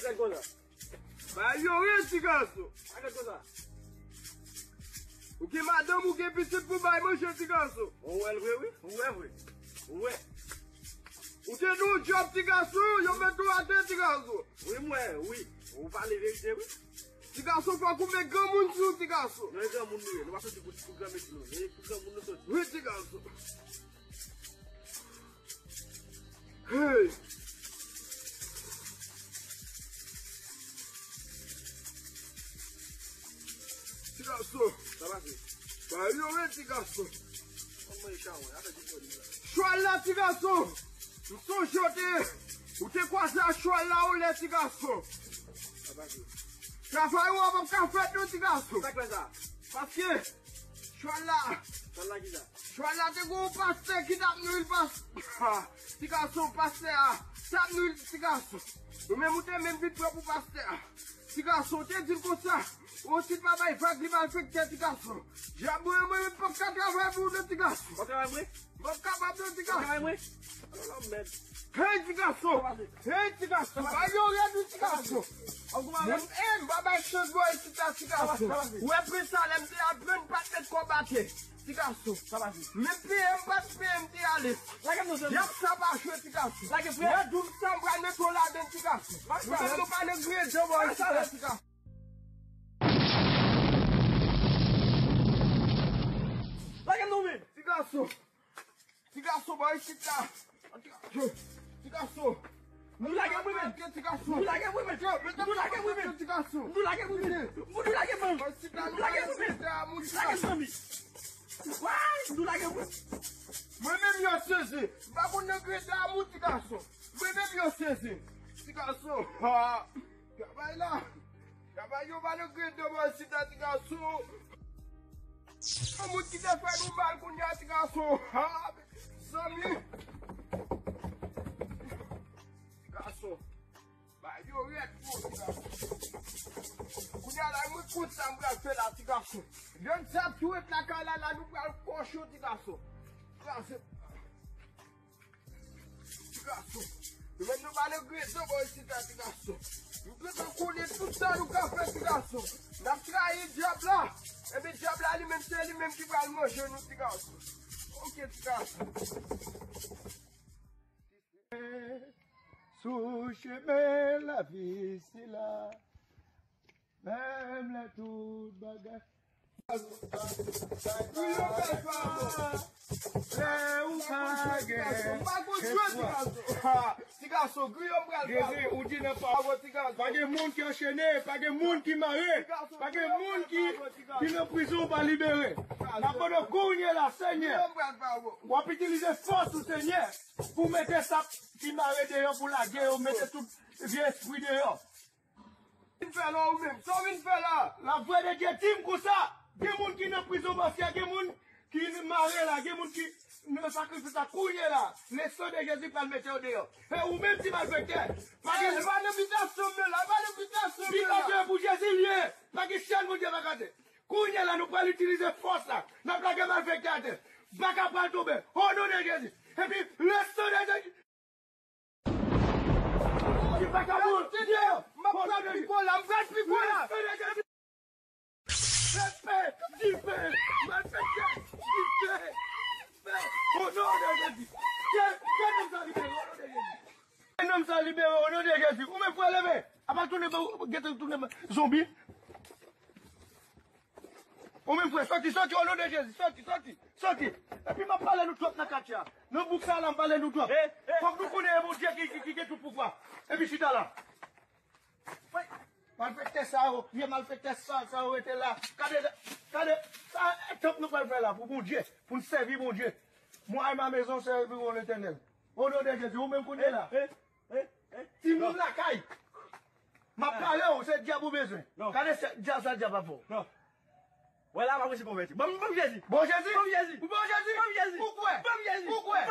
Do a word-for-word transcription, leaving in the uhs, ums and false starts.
Rèd konsa. Bay yo red, ti gason. Pa rèd konsa. Ou gen madanm, ou gen pitit pou bay manje, ti gason. Ou wè l vre, wi. Ou wè vre. Ou wè. Ou te nan yon djòb, ti gason, yo met ou atè, ti gason. Wi, m wè, wi. Ou pale verite, wi. Ti gason, fòk ou met granmoun sou, ti gason. Non, e granmoun nou ye. Nou pa soti pou, pou granmesi nou. E pou granmoun nou soti. Wi, ti gason. Hey! Ti gason. Sa pase? Ba yo red, ti gason. Kòman e chawon? Atè di fò li la. Chwal la, ti gason. M sonje w te, ou te kwaze ak chwal la yon lè, ti gason. Sa pase? Travay ou an p ap ka fèt non, ti gason. Sa k fè sa? Paske chwal la. Chwal la ki sa? Chwal la te gen yon pastè ki t ap nwi l, pas-, ti gason, pastè a t ap nwi l, ti gason. Ou menm ou te menm vin pran pou pastè a. Ti gason, ou te di l konsa, ou osi pa bay vag li malfektè, ti gason. Dyab mwen, mwen menm p ap ka travay pou ou non, ti gason. W ap travay pou mwen? M p ap kapab non, ti gason. Travay mwen. Alò, lòm mèd. Hey, ti gason. Hey, ti gason. Bay yo red wi, ti gason. Mwen, eh, m pa bay chans bò isit la, ti gason. Ou wè prens la, lè m te aprann, pa t met kòb atè, ti gason. Men peye m pa t peye m te ale. Lage m non, zanmi. Dyab sa pa jwe, ti gason. Lage frè. Ou wè doub sa m pral mete w ladan, ti gason. Nou menm nou pa nan grenn bò isit la, ti gason. Lage m non, men. Ti gason. Ti gason, bò isit la. Ti gason. Nou lage mwen, men. Ti gason. Nou lage mwen, men. Nou lage mwen, men. Ti gason. Nou lage mwen, men. Nou lage mwen, men. Bò isit la, nou lage mwen. Lage mwen, men. Why? Nou lage mwen. Mwen menm yo sezi. M pa konn nan grenn damou, ti gason. Mwen menm yo sezi. Ti gason. Ha. Travay la. Travay yo pa nan grenn bò isit la, ti gason. Yon moun ki te fè nou mal kounye a, ti gason. Ha! Zanmi. Ti gason. Ba yo red pou ti gason. Kounye a la, mwen konn sa m pral fè la, ti gason. Lè n sa tou ret lakay la, la nou pral kòch yo, ti gason. Kraze. Ti gason. Nou menm nou pa nan grenn bò isit la, ti gason. Nou gentan konnen tout sa nou ka fè, ti gason. N ap trayi dyab la. Ebyen dyab la li menm se li menm ki pral manje nou, ti gason. Ok, ti gason. Sou chemen lavi sila. Menm lè tout bagay. Lè ou pa gen espwa. Ti gason, griyo m pral ba ou. Jezi, ou di nan pawòl, ti gason. Pa gen moun ki anchene, pa gen moun ki mare, pa gen moun ki, ki nan prizon pa libere. N ap mande w kounye la, Senyè. W ap itilize fòs ou, Senyè, pou mete sa ki mare deyò, pou lage yo, mete tout vye espri deyò. Vin fè la ou menm? Sa w vin fè la? Lavwadedye di m konsa, gen moun ki nan prizon paske gen moun ki mare la, gen moun ki nan sakrifis la kounye la. Le san de Jezi pral mete yo deyò. E ou menm ti malfektè, pa gen, pa nan bitasyon m nan la, pa nan bitasyon m nan la. Bitasyon pou Jezi l ye, pa gen chèn Bondye pa kase. Kounye la nou pral itilize fòs la, n ap lage malfektè atè. Baka pral tonbe, o non de Jezi. Epi le san de Jezi. Ki vagabon! M ap pran pi fò la, m pran pi fò la! Dife! Dife! Malfektè! Dife! O non de Jezi! Ke, ke nonm sa libere, o non de Jezi! Ke nonm sa libere, o non de Jezi! Ou menm frè leve! Apa tounen, gentan tounen zonbi! Ou menm frè, sòti, sòti, o non de Jezi, sòti, sòti, sòti. Epi m ap pale nou twòp nan katye a. Nan bouk sa la, m pale nou twòp. Fòk nou konnen e Bondye ki, ki, ki gen tout pouvwa. Epi chita la. Malfektè sa yo, vye malfektè sa, sa yo rete la. Gade, gade, sa e tanp nou pral fè la pou Bondye, pou n sèvi Bondye. Moi et ma maison servirons l'Éternel. O non de Jezi, ou menm kounye la. Timoun lakay. M ap pale w, se dyab ou bezwen. Gade se dyab sa dyab ap fè w. Wè la, pa posib konvèti. Ban m, ban m Jezi. Bon Jezi? Ban m Jezi. Ou bon Jezi? Ban m Jezi. Ou kwè? Ban m Jezi. Ou kwè?